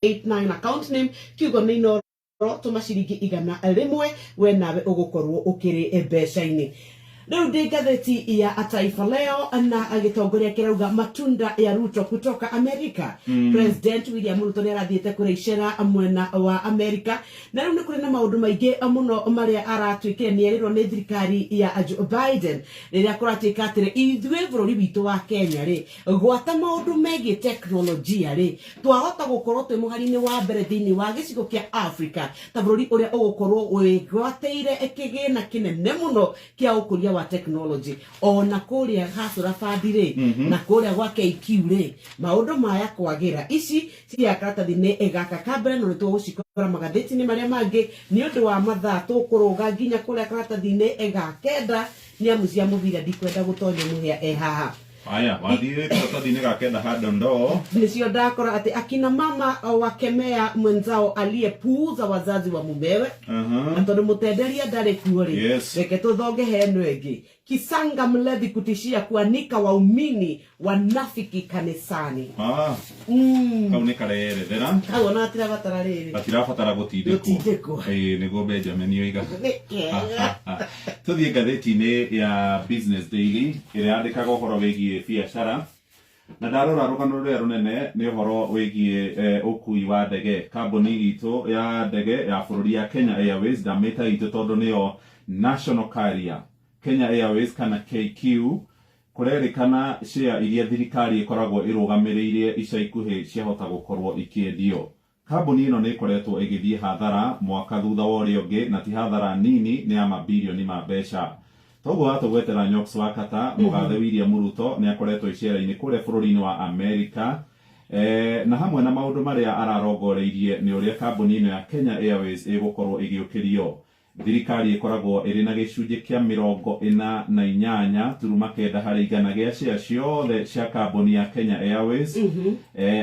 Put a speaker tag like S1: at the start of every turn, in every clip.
S1: 89 account name kiugo nĩ Inoro, tũma ciringi 100, we nawe ũgũkorwo ũkĩrĩ mbeca-inĩ. Rĩu ndĩ ngathĩti ya Taifa Leo na agĩtongoria kĩrauga matunda ya Ruto kutoka Amerika. President William Ruto nĩ arathiĩte kũrĩa icera mwena wa Amerika, na rĩu nĩ kũrĩ na maũndũ maingĩ mũno marĩa aratuĩkire nĩ erĩrwo nĩ thirikari ya Joe Biden, rĩrĩa kũratuĩka atĩrĩ ithuĩ bũrũri witũ wa Kenya rĩ, gwata maũndũ megiĩ teknolojia rĩ, twahota gũkorwo twĩ mũhari-inĩ wa mbere thĩinĩ wa gĩcigo kĩa Africa ta bũrũri ũrĩa ũgũkorwo wĩgwatĩire kĩgĩna kĩnene mũno kĩa ũkũria wa technology. Ona kũrĩa Hustler Fund rĩ, na kũrĩa gwa KQ rĩ, maũndũ maya kwagĩra. Ici cia karatathi-inĩ gaka ka mbere, no nĩ tũgũcikora magathĩti-inĩ marĩa mangĩ. Nĩ ũndũ wa mathaa, tũkũrũga nginya kũrĩa karatathi-inĩ ga kenda, nĩ amu cia mũbira ndikwenda gũtonya mũhĩa e haha.
S2: Haya, wathiĩ karatathi-inĩ ga kenda ha dondoo.
S1: Nĩcio ndakora atĩ akina mama wakemea mwenzao aliyepuuza wazazi wa mumewe. Na tondũ mũtenderia ndarĩ kuo rĩ, reke tũthonge he ĩno ĩngĩ: Kisanga mlevi kutishia kuanika waumini wanafiki kanisani.
S2: Ah, kau nĩ karerethera.
S1: Kau ona gatirabatara rĩrĩ.
S2: Gatirabatara gũtindĩkwo.
S1: Gũtindĩkwo.
S2: Ĩĩ, nĩguo Benjamin oiga.
S1: Nĩ kega.
S2: Tũthiĩ ngathĩti-inĩ ya Business Daily ĩrĩa yandĩkaga ũhoro wĩgiĩ biacara, na ndarora rũgano rũrĩa rũnene nĩ ũhoro wĩgiĩ ũkui wa ndege. Kambuni itũ ya ndege ya bũrũri ya Kenya Airways, ndamĩta itũ tondũ nĩyo national carrier, Kenya Airways kana KQ, kũrerĩkana share iria thirikari ĩkoragwo ĩrũgamĩrĩire ica ikuhĩ ciahota gũkorwo ikĩendio. Kambuni ĩno nĩ ĩkoretwo ĩgĩthiĩ hathara mwaka thutha wa ũrĩa ũngĩ, na ti hathara nini, nĩ ya mabirioni ma mbeca. Toguo watũgwetera Nyox wa Kata, mũgathe William Ruto nĩ akoretwo icera-inĩ kũrĩa bũrũri-inĩ wa Amerika, na hamwe na maũndũ marĩa ararongoreirie nĩ ũrĩa kambuni ĩno ya Kenya Airways ĩgũkorwo ĩgĩũkĩrio. Thirikari ĩkoragwo ĩrĩ na gĩcunjĩ kĩa 48.9 harĩ igana gĩa share ciothe cia kambuni ya Kenya Airways.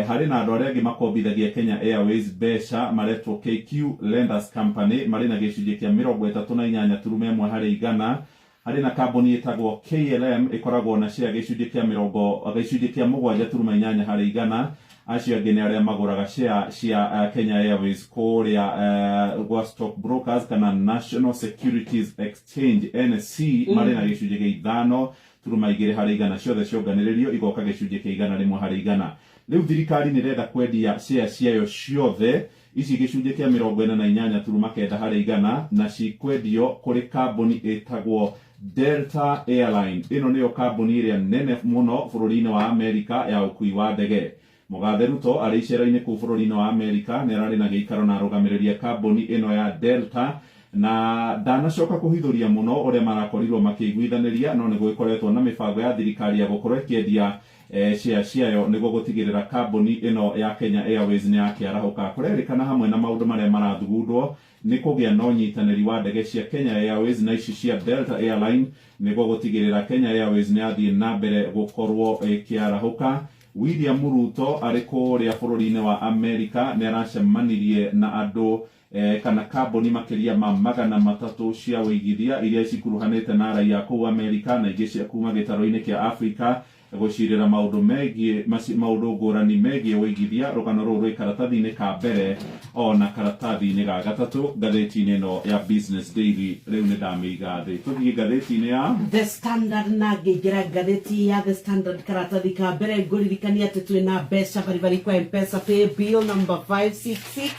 S2: Harĩ na andũ arĩa angĩ makombithagia Kenya Airways mbeca maretwo KQ Lenders Company, marĩ na gĩcunjĩ kĩa 38.1 harĩ igana. Harĩ na kambuni ĩtagwo KLM ĩkoragwo na share gĩcunjĩ kĩa 7.8 harĩ igana. Acio angĩ nĩ arĩa magũraga share cia Kenya Airways kũrĩa gwa stock brokers kana National Securities Exchange, NSE, marĩ na gĩcunjĩ gĩa 5.2 harĩ igana. Ciothe cionganĩrĩrio igoka gĩcunjĩ kĩa 100 harĩ igana. Rĩu thirikari nĩ ĩrenda kwendia share ciayo ciothe ici, gĩcunjĩ kĩa 48.9 harĩ igana, na cikwendio kũrĩ kambuni ĩtagwo Delta Airline. Ĩno nĩyo kambuni ĩrĩa nene mũno bũrũri-inĩ wa Amerika ya ũkui wa ndege. Mũgathe Ruto arĩ icera-inĩ kũu bũrũri-inĩ wa Amerika nĩ ararĩ na gĩikaro na arũgamĩrĩri a kambuni ĩno ya Delta, na ndanacoka kũhithũria mũno ũrĩa marakorirwo makĩiguithanĩria, no nĩ gũgĩkoretwo na mĩbango ya thirikari ya gũkorwo ĩkĩendia share ciayo nĩguo gũtigĩrĩra kambuni ĩno ya Kenya Airways nĩ yakĩarahũka. Kũrerĩkana hamwe na maũndũ marĩa marathugundwo nĩ kũgĩa na ũnyitanĩri wa ndege cia Kenya Airways na ici cia Delta Airline nĩguo gũtigĩrĩra Kenya Airways nĩ yathiĩ na mbere gũkorwo ĩkĩarahũka. William Ruto arĩ kũrĩa bũrũri-inĩ wa Amerika nĩ aracemanirie na andũ kana kambuni makĩria ma 300 cia ũigithia iria cikuruhanĩte na raia kũu Amerika na ingĩ cia kuma gĩtarũ-inĩ kĩa Afrika gũcirĩra maũndũ megiĩ maũndũ ngũrani megiĩ ũigithia. Rũgano rũrũ rwĩ karatathi-inĩ ka mbere ona karatathi-inĩ ga gatatũ ngathĩti-inĩ ĩno ya Business Daily. Rĩu nĩ ndamĩiga thĩ, tũthiĩ ngathĩti-inĩ ya
S1: The Standard. Na ngĩingĩra ngathĩti ya The Standard karatathi ka mbere, ngũririkania atĩ twĩna mbeca baribari kwa M-Pesa pay bill number 566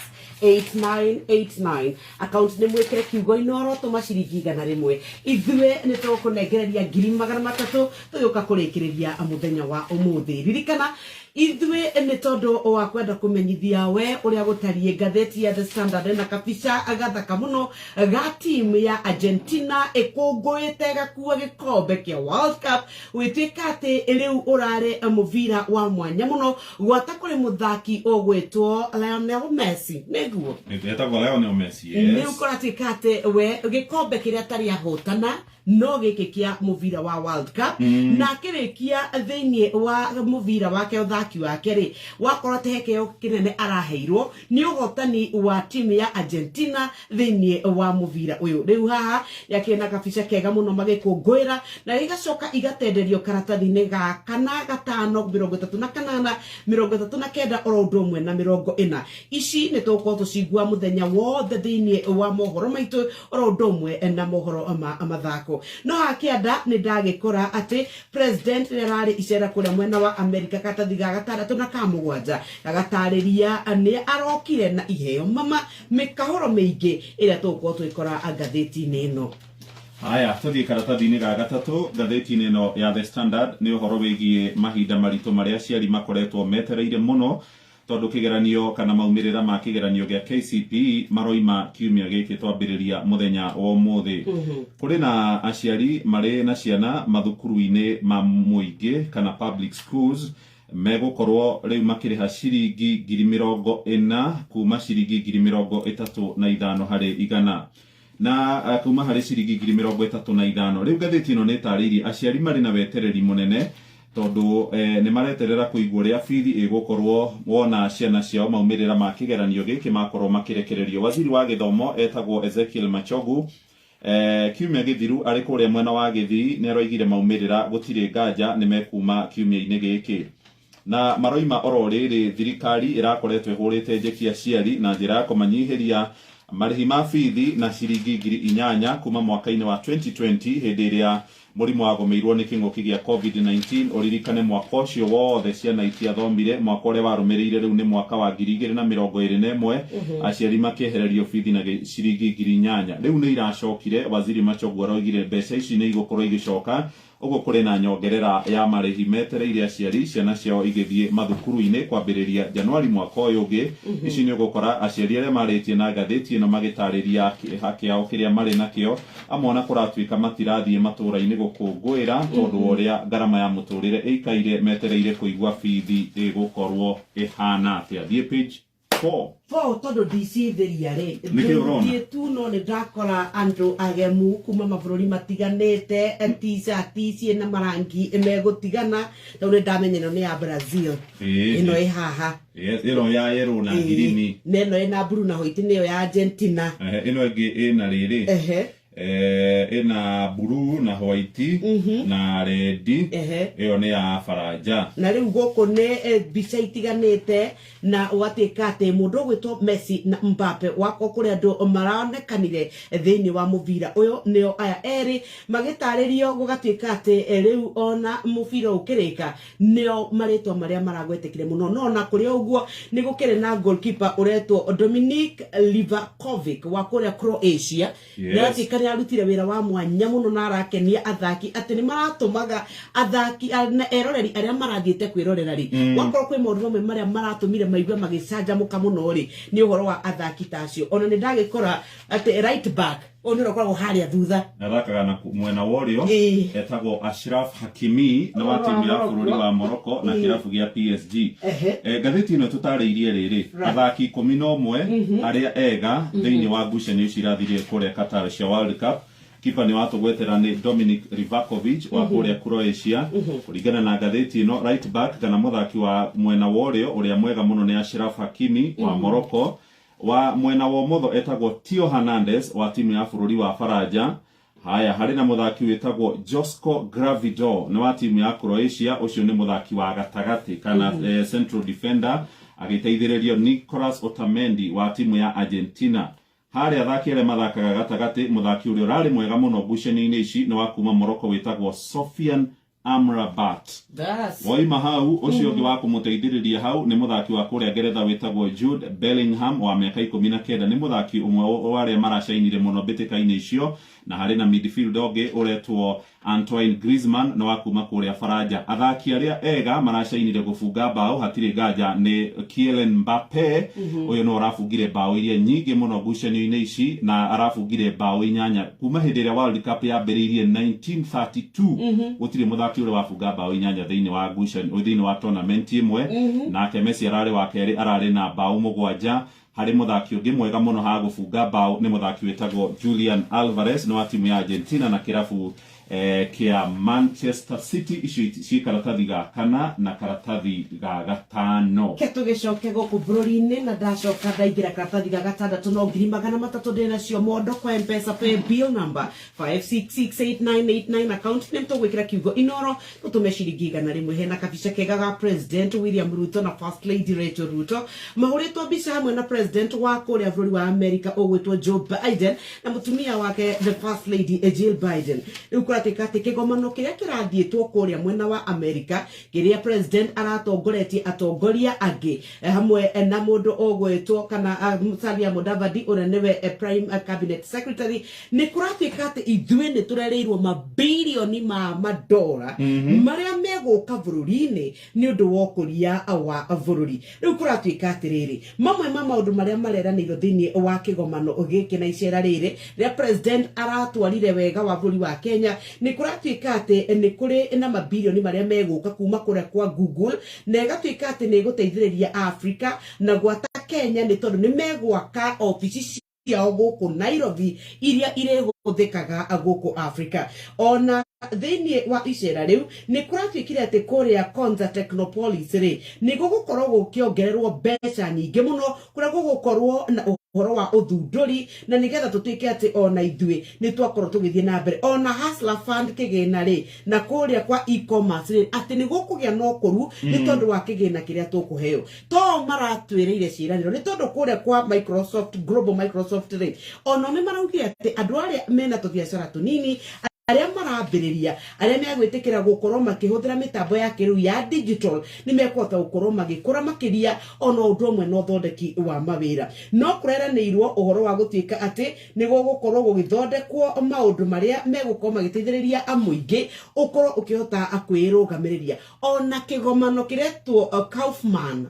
S1: 8989, account nĩ mwĩkĩre kiugo Inoro, tũma ciringi 100, ithuĩ nĩ tũgũkũnengereria 300,000 tũgĩũka kũrĩkĩrĩria mũthenya wa ũmũthĩ. Ririkana ithuĩ nĩ tondũ wa kwenda kũmenyithia we ũrĩa gũtariĩ. Ngathĩti ya The Standard na kabica gathaka mũno ga team ya Argentina ĩkũngũĩte gakua gĩkombe kĩa World Cup, gwĩtuĩka atĩ rĩu ũrarĩ mũbira wa mwanya mũno gwata kũrĩ mũthaki ũgwĩtwo Lionel Messi, nĩguo?
S2: Etagwo Lionel Messi.
S1: Nĩ
S2: Yes.
S1: Ũkoratuĩka atĩ we gĩkombe kĩrĩa atarĩ ahotana no gĩkĩ kĩa mũbira wa World Cup, na akĩrĩkia thĩinĩ wa mũbira wake ũthaki. Ũthaki wake rĩ wakorwo atĩ he kĩheo kĩnene araheirwo nĩ ũhotani wa timu ya Argentina thĩinĩ wa mũbira ũyũ. Rĩu haha yakĩrĩ na kabica kega mũno magĩkũngũĩra, na igacoka igatenderio karatathi-inĩ ga kana, gatano, 38, 39, oro ũndũ ũmwe na 40. Ici nĩ tũgũkorwo tũcigua mũthenya wothe thĩinĩ wa mohoro maitũ, oro ũndũ ũmwe na mohoro ma mathako. No haha kĩanda nĩ ndagĩkora atĩ president nĩ ararĩ icera kũrĩa mwena wa Amerika, karatathi ga gatandatũ na ka mũgwanja gagatarĩria nĩ arokire na iheo mama mĩkahũro mĩingĩ ĩrĩa tũgũkorwo tũgĩkora ngathĩti-inĩ ĩno.
S2: Haya, tũthiĩ karatathi-inĩ ga gatatũ ngathĩti-inĩ ĩno ya The Standard. Nĩ ũhoro wĩgiĩ mahinda maritũ marĩa aciari makoretwo metereire mũno, tondũ kĩgeranio kana maumĩrĩra ma kĩgeranio gĩa KCPE maroima kiumia gĩkĩ twambĩrĩria mũthenya wa ũmũthĩ. Kũrĩ na aciari marĩ na ciana mathukuru-inĩ ma mũingĩ kana public schools megũkorwo rĩu makĩrĩha ciringi 40,000 kuma ciringi 35,000 harĩ igana na kuma harĩ ciringi 35,000. Rĩu ngathĩti ĩno nĩ ĩtarĩirie aciari marĩ na wetereri mũnene, tondũ nĩ mareterera kũigua ũrĩa bithi ĩgũkorwo wona ciana ciao maumĩrĩra ma kĩgeranio gĩkĩ makorwo makĩrekererio. Waziri wa gĩthomo etagwo Ezekiel Machogu, kiumia gĩthiru arĩ kũrĩa mwena wa Gĩthii nĩ aroigire maumĩrĩra gũtirĩ nganja nĩ mekuma kiumia-inĩ gĩkĩ, na maroima oro rĩrĩ thirikari ĩrakoretwo ĩhũrĩte njeki aciari na njĩra ya kũmanyihĩria marĩhi ma bithi na ciringi 8,000 kuma mwaka-inĩ wa 2020, hĩndĩ ĩrĩa mũrimũ wagũmĩirwo nĩ kĩng'ũki gĩa COVID-19. Ũririkane mwaka ũcio wothe ciana itiathomire. Mwaka ũrĩa warũmĩrĩire, rĩu nĩ mwaka wa 2021, aciari makĩehererio bithi na ciringi 8,000. Rĩu nĩ iracokire. Waziri Machogu aroigire mbeca ici nĩ igũkorwo igĩcoka. Ũguo kũrĩ na nyongerera ya marĩhi metereire aciari ciana ciao igĩthiĩ mathukuru-inĩ kwambĩrĩria Januari mwaka ũyũ ũngĩ. Ici nĩ ũgũkora aciari arĩa marĩtie na ngathĩti ĩno magĩtarĩria kĩeha kĩao kĩrĩa marĩ nakĩo. Amwe ona kũratuĩka matirathiĩ matũũra-inĩ gũkũngũĩra tondũ wa ũrĩa ngarama ya mũtũrĩre ĩikaire, metereire kũigua bithi ĩgũkorwo ĩhana atĩa. Thiĩ page 4.
S1: Fo tondũ ndicithĩria rĩ.
S2: Nĩkĩ ũrona?
S1: Ndĩ tu no nĩ ndakora andũ agemu kuma mabũrũri matiganĩte, t-shirt ciĩna marangi megũtigana. Tondũ nĩ ndamenya ĩno nĩ ya Brazil. Ĩno ĩ haha.
S2: Yes, ĩno ya yellow na green.
S1: Na ĩno ĩna blue na white nĩyo ya Argentina.
S2: Ĩno ĩngĩ ĩna rĩrĩ, ĩna blue na white na red. Ĩyo nĩ ya Faranja.
S1: Na rĩu gũkũ nĩ mbica itiganĩte, na ũgatuĩka atĩ mũndũ ũgwĩtwo Messi na Mbappe wakwa, kũrĩa andũ maronekanire thĩinĩ wa mũbira ũyũ, nĩo aya erĩ magĩtarĩrio. Gũgatuĩka atĩ rĩu ona mũbira ũkĩrĩka nĩo marĩtwa marĩa maragwetekire mũno. No ona kũrĩ o ũguo nĩ gũkĩrĩ na goalkeeper ũretwo Dominic Livakovic wa kũrĩa Croatia. Nĩ aratuĩka nĩ arutire wĩra wa mwanya mũno na arakenia athaki, atĩ nĩ maratũmaga athaki na eroreri arĩa marathiĩte kwĩrorera rĩ, wakorwo kwĩ maũndũ mamwe marĩa maratũmire maigue magĩcanjamũka mũno rĩ, nĩ ũhoro wa athaki ta acio. Ona nĩ ndagĩkora atĩ right back ũyũ nĩ ũrĩa ũkoragwo harĩa thutha.
S2: Athakaga na mwena wa ũrĩo. Etagwo Ashraf Hakimi, nĩ wa timu ya bũrũri wa Morocco na kĩrabu gĩa PSG. Ngathĩti ĩno tũtarĩirie rĩrĩ, athaki 11 arĩa ega thĩinĩ wa ngucanio ici irathirire kũrĩa Qatar cia World Cup. Kipa nĩ watũgwetera nĩ Dominic Livakovic wa kũrĩa Croatia. Kũringana na ngathĩti ĩno, right back kana mũthaki wa mwena wa ũrĩo ũrĩa mwega mũno nĩ Ashraf Hakimi wa Morocco. Wa mwena wa ũmotho etagwo Theo Hernandez wa timu ya bũrũri wa Faranja. Haya, harĩ na mũthaki wĩtagwo Josko Gvardiol, nĩ wa timu ya Croatia. Ũcio nĩ mũthaki wa gatagatĩ kana central defender, agĩteithĩrĩrio Nicolas Otamendi wa timu ya Argentina. Harĩa athaki arĩa mathakaga gatagatĩ, mũthaki ũrĩa ũrarĩ mwega mũno ngucanio-inĩ ici nĩ wa kuma Morocco wĩtagwo Sofian Amrabat. Woima hau, ũcio ũngĩ wa kũmũteithĩrĩria hau nĩ mũthaki wa kũrĩa Ngeretha wĩtagwo Jude Bellingham wa mĩaka 19, nĩ mũthaki ũmwe wa arĩa maracainire mũno mbĩtĩka-inĩ icio. Na harĩ na midfield ũngĩ ũretwo Antoine Griezmann, nĩ wa kuma kũrĩa Faranja. Athaki arĩa ega maracainire gũbunga mbaũ, hatirĩ nganja nĩ Kylian Mbappe. Ũyũ nĩwe ũrabungire mbaũ iria nyingĩ mũno ngucanio-inĩ ici, na arabungire mbaũ inyanya. Kuma hĩndĩ ĩrĩa World Cup yambĩrĩirie 1932, gũtirĩ mũthaki ũrĩa wabunga mbaũ inyanya thĩinĩ wa ngucanio, thĩinĩ wa tournament ĩmwe. Nake Messi ararĩ wa kerĩ, ararĩ na mbaũ mũgwanja. Harĩ mũthaki ũngĩ mwega mũno ha gũbunga mbaũ, nĩ mũthaki wĩtagwo Julian Alvarez, nĩ wa timu ya Argentina na kĩrabu Kĩa Manchester City. Icio ciĩ karatathi ga kana na karatathi ga gatano.
S1: Ke tũgĩcoke gũkũ bũrũri-inĩ, na ndacoka ndaingĩra karatathi ga gatandatũ, no 300,000 ndĩ nacio mondo kwa Mpesa pay bill number 5668989, account name tũgwĩkĩra kiugo Inoro, tũtũme ciringi 100. Hena kabica kega ga President William Ruto na First Lady Rachel Ruto mahũrĩtwo mbica hamwe na president wa kũrĩa bũrũri wa America ũgwĩtwo Joe Biden na mũtumia wake, the First Lady Jill Biden. Rĩu kũratuĩka atĩ kĩgomano kĩrĩa kĩrathiĩtwo kũrĩa mwena wa America, kĩrĩa president aratongoretie atongoria angĩ hamwe na mũndũ ũgwĩtwo kana Musalia Mudavadi, ũrĩa nĩwe prime cabinet secretary, nĩ kũratuĩka atĩ ithuĩ nĩ tũrereirwo mabilioni ma madora marĩa megũka bũrũri-inĩ nĩ ũndũ wa ũkũria wa bũrũri. Rĩu kũratuĩka atĩrĩrĩ, mamwe ma maũndũ marĩa mareranĩirwo thĩinĩ wa kĩgomano gĩkĩ na icera rĩrĩ rĩa president aratwarire wega wa bũrũri wa Kenya, nĩ kũratuĩka atĩ nĩ kũrĩ na mabilioni marĩa megũka kuma kũrĩa kwa Google, na ĩgatuĩka atĩ nĩ ĩgũteithĩrĩria Africa na gwata Kenya, nĩ tondũ nĩ megwaka obici ciao gũkũ Nairobi iria irĩhũthĩkaga gũkũ Africa. Ona thĩinĩ wa icera rĩu nĩ kũratuĩkire atĩ kũrĩa Konza Technopolis rĩ, nĩ gũgũkorwo gũkĩongererwo mbeca nyingĩ mũno, kũrĩa gũgũkorwo na ũhoro wa ũthundũri, na nĩgetha tũtuĩke atĩ ona ithuĩ nĩ twakorwo tũgĩthiĩ na mbere. Ona Hustler Fund kĩgĩna rĩ, na kũrĩa kwa e-commerce rĩ, atĩ nĩ gũkũgĩa na ũkũru nĩ tondũ wa kĩgĩna kĩrĩa tũkũheo. To maratwĩrĩire ciĩranĩro, nĩ tondũ kũrĩa kwa Microsoft, Global Microsoft rĩ, ona nĩ maraugire atĩ andũ arĩa mena tũbiacara tũnini, arĩa marambĩrĩria, arĩa megwĩtĩkĩra gũkorwo makĩhũthĩra mĩtambo ya kĩrĩu ya digital, nĩ mekũhota gũkorwo magĩkũra makĩria, ona ũndũ ũmwe na ũthondeki wa mawĩra. No kũreranĩirwo ũhoro wa gũtuĩka atĩ nĩ gũgũkorwo gũgĩthondekwo maũndũ marĩa megũkorwo magĩteithĩrĩria mũingĩ ũkorwo ũkĩhota kwĩrũgamĩrĩria. Ona kĩgomano kĩretwo Kaufman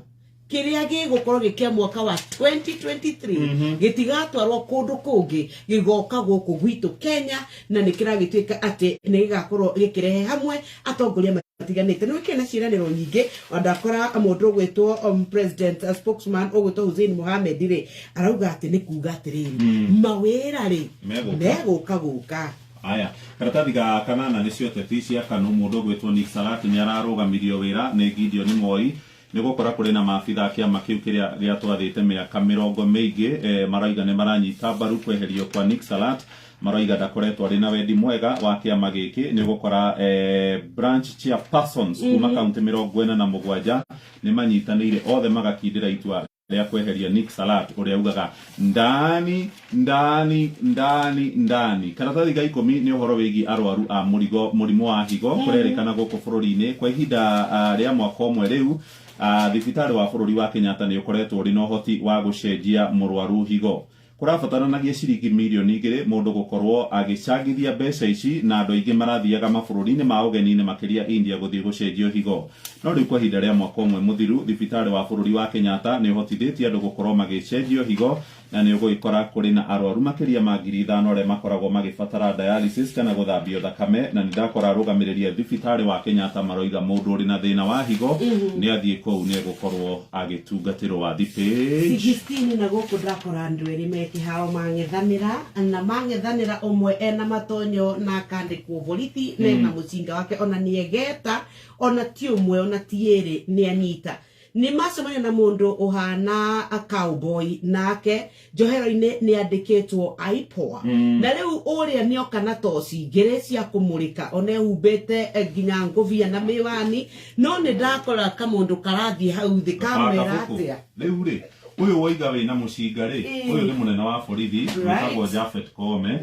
S1: kĩrĩa gĩgũkorwo gĩkĩa mwaka wa 2023 gĩtigatwarwo kũndũ kũngĩ, gĩgoka gũkũ gwitũ Kenya, na nĩ kĩragĩtuĩka atĩ nĩ gĩgakorwo gĩkĩrehe hamwe atongoria matiganĩte. Nĩ gũkĩrĩ na ciĩranĩro nyingĩ. Ona ndakora mũndũ ũgwĩtwo president spokesman ũgwĩtwo Hussein Mohamed rĩ, arauga atĩ nĩ kuga atĩrĩrĩ, mawĩra rĩ
S2: Megũka.
S1: Megũka gũka.
S2: Aya, karatathi ga kanana nĩ cio teti cia KANU. Mũndũ ũgwĩtwo Nick Salat nĩ ararũgamirio wĩra nĩ Gideon Moi, nĩ gũkora kũrĩ na maabitha a kĩama kĩu kĩrĩa gĩatwathĩte mĩaka mĩrongo mĩingĩ. Marauga nĩ maranyita mbaru kweherio kwa Nick Salat. Marauga ndakoretwo arĩ na wendi mwega wa kĩama gĩkĩ. Nĩ ũgũkora branch chairpersons kuma kaunti 47 nĩ manyitanĩire othe magakindĩra itua rĩa kweheria Nick Salat, ũrĩa ugaga ndani ndani ndani ndani. Karatathi ga 10 nĩ ũhoro wĩgiĩ arwaru a mũrigo mũrimũ wa higo. Kũrerĩkana gũkũ bũrũri-inĩ kwa ihinda rĩa mwaka ũmwe rĩu, thibitarĩ wa bũrũri wa Kenyatta nĩ ũkoretwo ũrĩ na ũhoti wa gũcenjia mũrwaru higo. Kũrabataranagia ciringi mirioni 2 mũndũ gũkorwo agĩcangithia mbeca ici, na andũ aingĩ marathiaga mabũrũri-inĩ ma ũgeni-inĩ, makĩria India, gũthiĩ gũcenjio higo. No rĩu kwa ihinda rĩa mwaka ũmwe mũthiru, thibitarĩ wa bũrũri wa Kenyatta nĩ ũhotithĩtie andũ gũkorwo magĩcenjio higo, na nĩ ũgũgĩkora kũrĩ na arwaru makĩria ma 5,000 arĩa makoragwo magĩbatara dialysis kana gũthambio thakame. Na nĩ ndakora arũgamĩrĩri a thibitarĩ wa Kenyatta maroiga mũndũ ũrĩ na thĩna wa higo nĩ athiĩ kũu, nĩ egũkorwo agĩtungatĩrwo. Wa page
S1: 16, na gũkũ ndakora andũ erĩ me kĩharo mang'ethanĩra, na mang'ethanĩra ũmwe ena matonyo na akandĩkwo borithi na ena mũcinga wake, ona nĩegeta, ona ti ũmwe ona ti ĩrĩ, nĩ anyita nĩ macemania na mũndũ ũhana cowboy, nake njohero-inĩ nĩ andĩkĩtwo IPOA. Na rĩu ũrĩa nĩoka na toci igĩrĩ cia kũmũrĩka, ona ehumbĩte nginya ngũbia na mĩwani, no nĩ ndakora kamũndũ karathiĩ hau thĩ kamera atĩa.
S2: Rĩu rĩ, ũyũ woiga wĩna mũcinga rĩ, ũyũ nĩ mũnene wa borithi wĩtagwo Japhet Koome.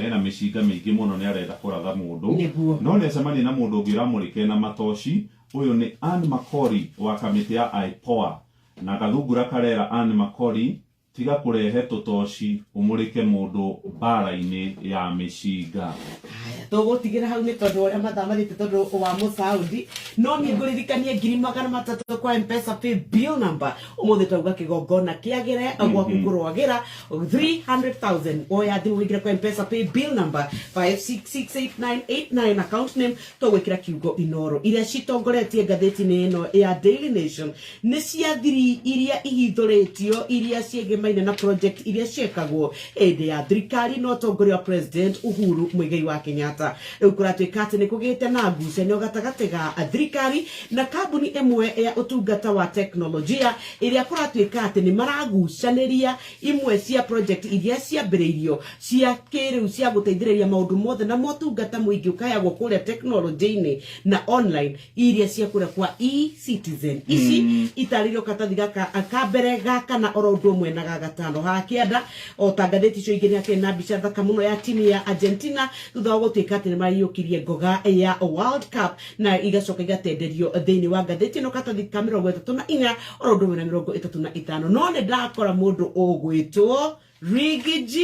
S2: Ena mĩcinga mĩingĩ mũno, nĩ arenda kũratha mũndũ. No nĩ acemania na mũndũ ũngĩ ũramũrĩka na matoci. Ũyũ nĩ Ann Makori wa kamĩtĩ ya IPOA, na gathungura karera Ann Makori, tiga kũrehe tũtoci ũmũrĩke mũndũ mbara-inĩ ya mĩcinga.
S1: Haya, tũgũtigĩra hau nĩ tondũ ũrĩa mathaa mathiĩte, tondũ wa mũsaudi. No niĩ ngũririkanie 300,000 kwa Mpesa pay bill number. Ũmũthĩ twauga kĩgongona kĩagĩre gwaku kũrwagĩra 300,000. Oya thimũ wĩingĩre kwa Mpesa pay bill number 5668989, account name tũgwĩkĩra kiugo Inoro. Iria citongoretie ngathĩti-inĩ ĩno ya Daily Nation nĩ cia thiri iria ihithũrĩtio, iria ciĩgemaine na project iria ciekagwo hĩndĩ ya thirikari na ũtongoria wa President Uhuru Muigai wa Kenyatta. bata. Rĩu kũratuĩka atĩ nĩ kũgĩte na ngucanio gatagatĩ ga thirikari na kambuni ĩmwe ya ũtungata wa teknolojia ĩrĩa kũratuĩka atĩ nĩ maragucanĩria imwe cia project iria ciambĩrĩirio cia kĩrĩu cia gũteithĩrĩria maũndũ mothe na motungata mũingĩ ũkaheagwo kũrĩa teknolojĩ-inĩ na online iria cia kũrĩa kwa e-citizen ici itarĩirio karatathi gaka ka mbere ga kana oro ũndũ ũmwe na ga gatano haha kĩanda. O ta ngathĩti icio ingĩ nĩ hakĩrĩ na mbica thaka mũno ya timu ya Argentina thutha wa gũtuĩka atĩ nĩ maraiyũkirie ngoga ya World Cup na igacoka igatenderio thĩinĩ wa ngathĩti ĩno karatathi ka 34 oro ũndũ ũmwe na 35. No nĩ ndakora mũndũ ũgwĩtwo Riggy G.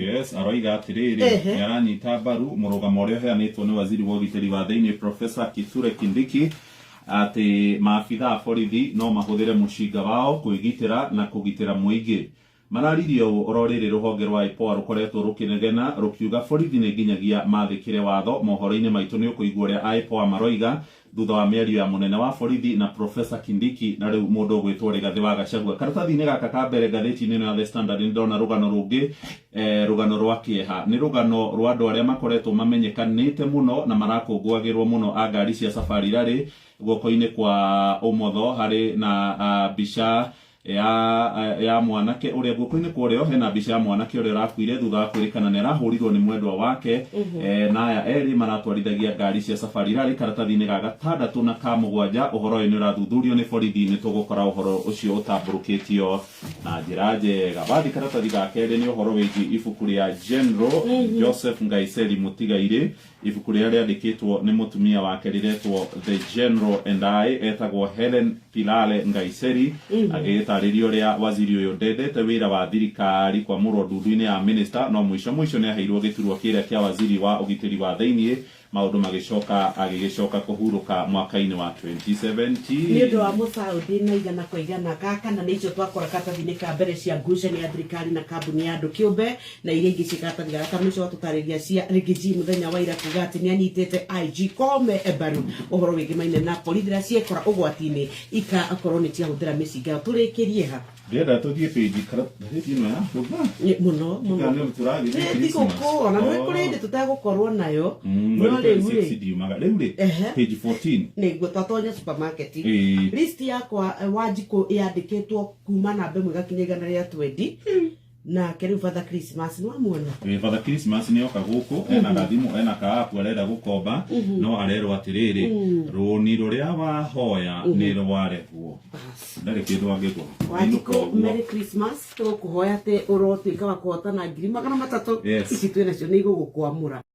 S2: Yes, aroiga atiriri,
S1: Ehe.
S2: nĩ aranyita mbaru mũrũgamo ũrĩa ũheanĩtwo nĩ waziri wa ũgitĩri wa thĩinĩ Professor Kithure Kindiki atĩ maabitha a borithi no mahũthĩre mũcinga wao kwĩgitĩra na kũgitĩra mũingĩ. Mararirie ũũ oro rĩrĩ rũhonge rwa IPOA rũkoretwo rũkĩnegena rũkiuga borithi nĩ nginyagia mathĩkĩre watho. Mohoro-inĩ maitũ nĩ ũkũigua ũrĩa IPOA maroiga thutha wa mĩario ya mũnene wa borithi na Professor Kindiki na rĩu mũndũ ũgwĩtwo Rigathĩ wa Gachagua. Karatathi-inĩ gaka ka mbere ngathĩti-inĩ ĩno ya The Standard nĩ ndona rũgano rũngĩ, rũgano rwa kĩeha. Nĩ rũgano rwa andũ arĩa makoretwo mamenyekanĩte mũno na marakũngũagĩrwo mũno a ngari cia Safari Rally. Guoko-inĩ kwa ũmotho harĩ na mbica ya mwanake ũrĩa guoko-inĩ kwa ũrĩo hena mbica ya mwanake ũrĩa ũrakuire thutha wa kwĩrĩkana nĩ arahũrirwo nĩ mwendwa wake, na aya erĩ maratwarithagia ngari cia Safari Rally. Karatathi-inĩ ga gatandatũ na ka mũgwanja ũhoro ũyũ nĩ ũrathuthurio nĩ borithi, nĩ tũgũkora ũhoro ũcio ũtambũrũkĩtio na njĩra njega. Bathi karatathi ga kerĩ nĩ ũhoro wĩgiĩ ibuku rĩa General Joseph Ngaiseri Mũtigairĩ, ibuku rĩrĩa rĩandĩkĩtwo nĩ mũtumia wake rĩretwo The General and I, etagwo Helen Pilale Ngaiseri, agĩtarĩria ũrĩa waziri ũyũ ndendete wĩra wa thirikari kwamũrwo ndundu-inĩ ya minister, no mũico mũico nĩ aheirwo gĩturwa kĩrĩa kĩa waziri wa ũgitĩri wa thĩinĩ. Maũndũ magĩcoka agĩgĩcoka kũhurũka mwaka-inĩ wa 2017.
S1: Nĩ ũndũ wa mũcaũndi na igana kwa igana gakana nĩ icio twakora karatathi-inĩ ka mbere cia ngucanio ya thirikari na kambuni ya andũ kĩũmbe na iria ingĩ ciĩ karatathi ga gatano. Icio watũtarĩria cia Riggy G mũthenya wa ira kuga atĩ nĩ anyitĩte IG Kome mbaru ũhoro wĩgĩmaine na borithi iria ciekora ũgwati-inĩ ikakorwo nĩ ciahũthĩra mĩcinga. Tũrĩkĩrie ha?
S2: Ndĩrenda tũthiĩ page ngathĩti ĩno ya hũtha.
S1: Mũno mũno.
S2: Kana nĩ tũrathiĩ
S1: nĩ
S2: Christmas.
S1: Thigũkũ ona nĩ
S2: Oh.
S1: kũrĩ hĩndĩ tũtagũkorwo nayo. No
S2: Mweri
S1: rĩu
S2: 26
S1: rĩ
S2: ndiumaga rĩu rĩ.
S1: Ehe.
S2: Page 14.
S1: Nĩguo twatonya supermarket.
S2: Ĩĩ.
S1: List yakwa, Wanjikũ yandĩkĩtwo kuma namba 1 gakinya 120 nake rĩu Father Christmas nĩ wamuona.
S2: Ĩĩ, Father Christmas nĩ oka gũkũ ena gathimũ ena kaapu arenda gũkomba no arerwo atĩrĩrĩ rũni rũrĩa wahoya nĩ rwarehwo.
S1: Bas.
S2: Ndarĩ kĩndũ angĩgũra.
S1: Wanjikũ, Merry Christmas. Tũgũkũhoya atĩ ũrotuĩka wa kũhotana 300,000.
S2: Yes.
S1: Ici twĩ nacio nĩ igũgũkwamũra.